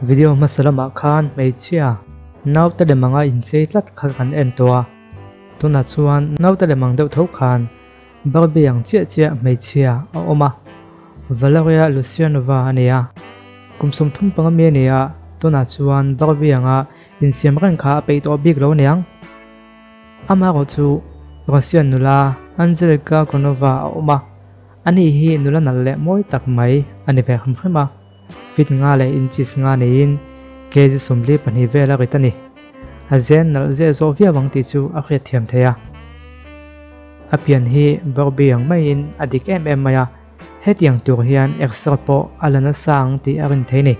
Video hmasa lamah khan hmeichhia naute lem anga inchei tlat kha kan en tawh a, tunah chuan naute lem ang deuh tho khan Barbie ang chiah chiah hmeichhia a awm a, Valeria Lucianova a ni a. Kum 35 mi a ni a, tunah chuan Barbie anga insiam reng kha a peih tawh bik lo aniang. Amaherawh chu Russian nula Anzhelika Konova a awm a, ani hi nula nalh leh mawi tak mai a ni ve hrim hrim a, feet nga leh inches nga neiin kg 42 vel a rit a ni. A zen nalh zeh zawh viau ang tih chu a hriat thiam thei a. A pian hi Barbie ang maiin a dik em em mai a, hetiang tur hian exer pawh a la nasa ang tih a rin thei ni.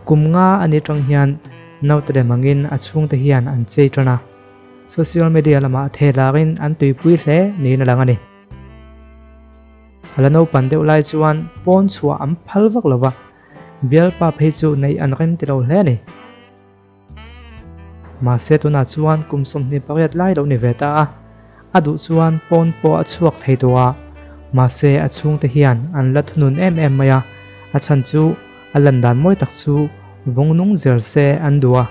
Kum nga a ni tang hian naute lem angin a chhungte hian an chei tan a, social media lamah thehlar-in an tuipui hle niin a lang a ni. A la naupan deuh lai chuan pawn chhuah an phal vak lo va, bialpa phei chu neih an rem ti lo hle a ni. Mahse tunah chuan kum 28 lai lo ni ve ta a, a duh chuan pawn pawh a chhuak thei tawh a, mahse a chhungte hian an la thunun em em mai a, a chhan chu a lan dan mawi tak chu vawng nung zel se an duh a,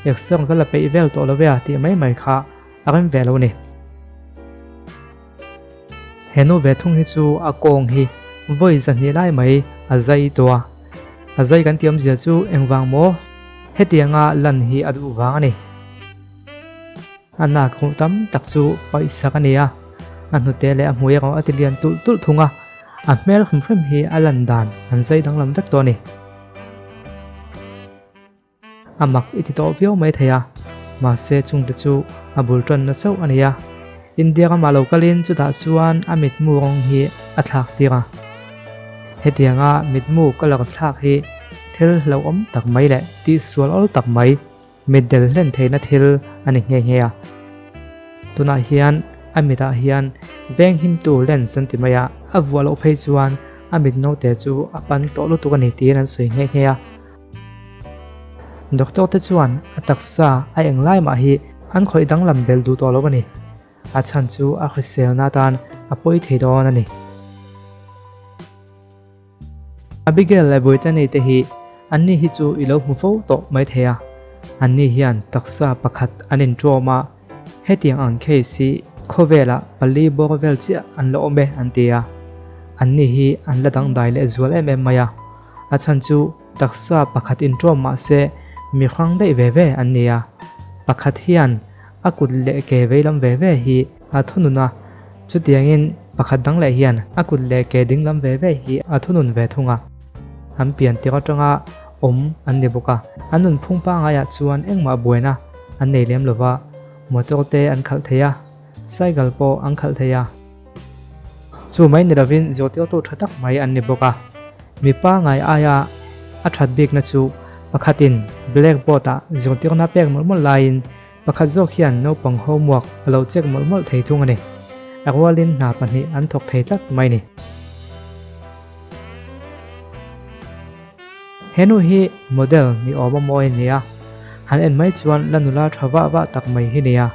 exer ka la peih vel tawh lo e a tih mai mai kha a rem ve lo a ni. He nu ve thung hi chu a kawng hi vawi 200 lai mai a zai tawh a, a zai kan tih awmzia chu engvang maw hetianga lan hi a duh vang a ni. A nak hmuh tam tak chu paihsak a ni a, a hnute leh a hmui erawh a ti lian tulh tulh thung a, a hmel hrim hrim hi a lan dan an zai danglam vek tawh a ni. A mak i ti tawh viau mai thei a, mahse chungte chu a bul tanna chauh a ni a. India ramah lo kalin chutah chuan a mitmu rawng hi a thlak tir a. Hetianga mitmu colour thlak hi thil hlauhawm tak mai leh tihsual awl tak mai, mitdel hlen theihna thil a ni nghe nghe a. Tunah hian a mitah hian veng himtu lens an ti mai a, a vuah loh phei chuan a mit naute chu a pan tawh lutuk a ni tiin an sawi nghe nghe a. Doctor te chuan a taksa a eng lai mah hi an khawih danglam bel duh tawh lo a ni. A chhan chu a hriselna atan a pawi thei dawn a ni. Abigail leh Brittany te hi anni hi chu i lo hmu fo tawh mai thei a. Anni hian taksa pakhat an inṭawm a, hetiang ang case hi khawvelah pali bawr vel chiah an la awm e an ti a. Anni hi an la dangdai lehzual em em mai a. A chhan chu taksa pakhat inṭawm mah se mi hrang daih ve ve an ni a, pakhat hian a kut leh ke veilam ve ve hi a thunun a, chutiangin pakhat dang leh hian a kut leh ke dinglam ve ve hi a thunun ve thung a. An pian tirh atanga awm an ni bawk a, an nunphung pangaiah chuan engmah buaina an nei lem lova, motor te an khalh thei a, cycle pawh an khalh thei a. Chu mai ni lovin zirtirtu tha tak mai an ni bawk a. Mipa ngai aia a that bikna chu pakhatin blackboard-ah zirtirna pek mawlh mawlh laiin pakhat zawk hian naupang homework a lo check mawlh mawlh thei thung a ni. A rualin hna pahnih an thawk thei tlat mai ni. He nu hi model ni awm a mawi a ni a, han en mai chuan la nula tha vah vah tak mai hi nia.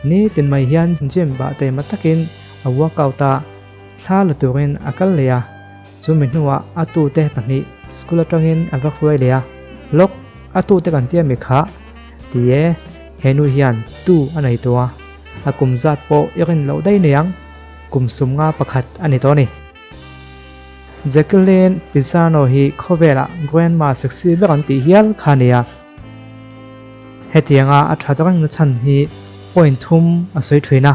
Nitin mai hian gym bah taima takin a workout a, thla la turin a kal leh a, chumi hnuah a tute pahnih school atangin a va hruai leh a, Lawk, a tute kan tia mi kha? Ti e, he nu hian tu a nei tawh a, a kum zat pawh i rin loh daih niang, kum 51 a ni tawh a ni. Jacqueline Pisano hi khawvelah Grandma sexy ber an tih hial kha a ni a. Hetianga a that rengna chhan hi point thum a sawi thin a.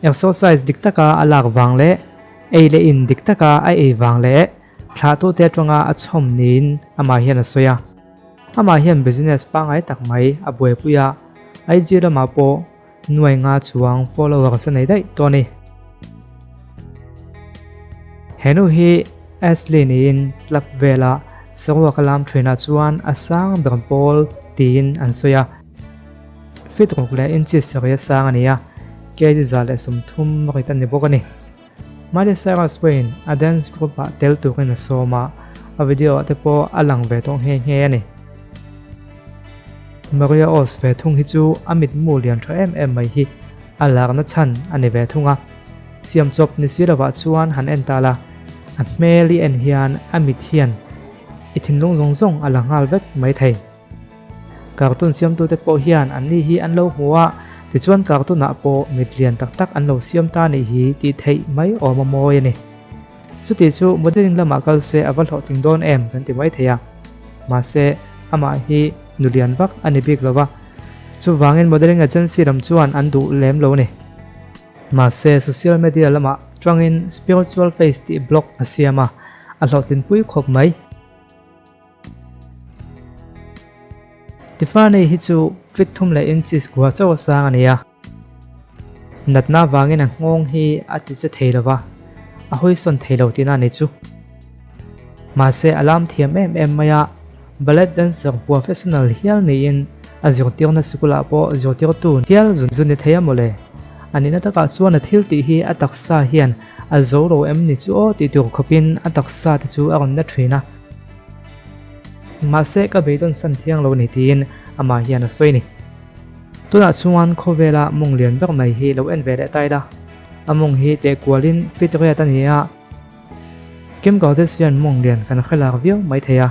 Exercise dik taka a lak vang leh ei leh in dik taka a ei vang leh thlahtute atanga a chhawm niin amah hian a sawi a. Amah hian business pangngai tak mai a buaipui a, IG lamah pawh Nuai nga chuang followers a nei daih tawh a ni. He nu hi Ashley niin club vela saruak a lam thinah chuan a sang ber pawl tiin an sawi a. Feet ruk leh inches sarih a sang a ni a, kg 130 rit a ni bawk a ni. Miley Cyrus pawhin a dance group ah tel turin a sawm a, a video ah te pawh a lang ve tawh nghe nghe a ni. Maria Oz ve thung hi chu a mitmu lian tha em em mai hi a larna chhan a ni ve thung a. Siam chawp ni si lovah chuan han en ta la, a hmel i en hian a mit hian. i thinlung zawng zawng a la nghal vek mai thei. Cartoon siamtute pawh hian anni hi an lo hmu a, tichuan cartoon ah pawh mit lian tak tak an lo siam ta nih hi tih theih mai awm a mawi a ni. Chuti chu modelling lamah kal se a va hlawhtling dawn em kan ti mai thei a, mahse amah hi nu lian vak a ni bik lo va, chuvangin modelling agency lam chuan an duh lem lo a ni. Mahse social media lamah tangin spiritual face tih blog a siam a, a hlawhtlinpui khawp mai. Tiffany hi chu feet thum leh inches kua chauh a sang a ni a. Natna vangin a nghawng hi a ti che thei lo va, a hawisawn thei lo tihna a ni chu. Mahse a lam thiam em em mai a, ballet dancer professional hial niin a zirtirna sikulah pawh zirtirtu hial zun zu ni thei a mawle. A nihna takah chuan a thil tih hi a taksa hian a zo lo em ni chu aw tih tur khawpin a taksa te chu a rawn na thin a. Mahse ka beidawn san thiang lo ni tiin amah hian a sawi ni. Tunah chuan khawvela mawng lian ber mai hi lo en ve leh ta ila. A mawng hi teh kualin feet riat a ni a. Kim Kardashian mawng lian kan hre lar viau mai thei a.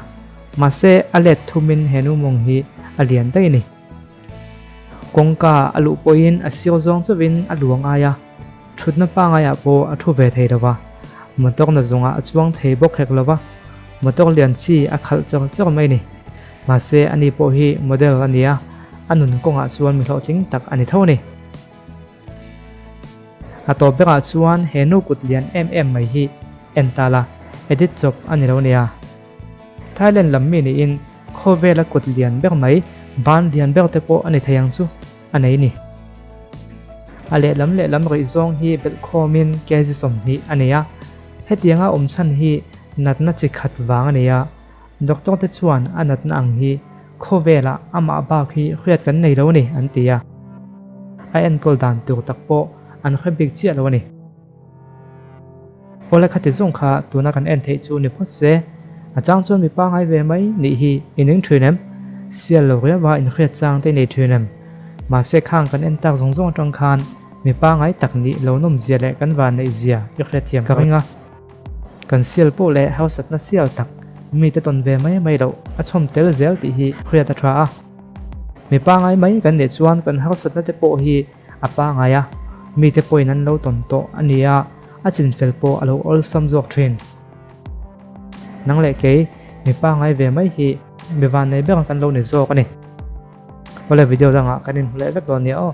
Mahse a let thumin he nu mawng hi a lian daih a ni. Kawngka a luh pawhin a sir zawng chauhin a luang ai a. Thutna pangaiah pawh a thu ve thei lo va, motor na zawngah a chuang thei bawk hek lo va, motor lian chi a khalh char char mai a ni. Mahse, ani pawh hi model a ni a, a nun kawngah chuan mi hlawhtling tak a ni tho a ni. A tawp berah chuan he nu kut lian em em mai hi en ta la, edit chawp a ni lo nia. Thailand lam mi niin khawvela kut lian ber mai, ban lian ber te pawh a ni thei ang chu. a nei ni. A lehlam lehlam rih zawng hi belhkhawmin kg 20 a nei a, hetianga awm chhan hi natna chi khat vang a nei a, doctor te chuan a natna ang hi khawvelah amah bak hi hriat kan nei lo a ni an ti a, a enkawl dan tur tak pawh an hre bik chiah lo a ni. Awle khati zawng kha tuna kan en theih chu ni phawt se, a chang chuan mi pangai ve mai nih hi i ning thin em? Sial lo riau a inhriat chang te i nei thin em? Mahse khang kan en tak zawng zawng atang khan mi pangai tak nih lo nawm zia leh kan van neih zia i hriatthiam ka ring a. Kan sial pawh leh hausatna sial tak mite tawn ve mai mai loh a chhawm tel zel tih hi hriat a tha a. Mi pangai mai kan nih chuan kan hausatna te pawh hi A pangai a, mite pawhin an lo tawn tawh a ni a, a chinfel pawh a lo awlsam zawk thin. Nang leh kei, mi pangai ve mai hi mi vannei ber kan lo ni zawk a ni. Awle video dangah kan inhmu leh vek dawn nia aw.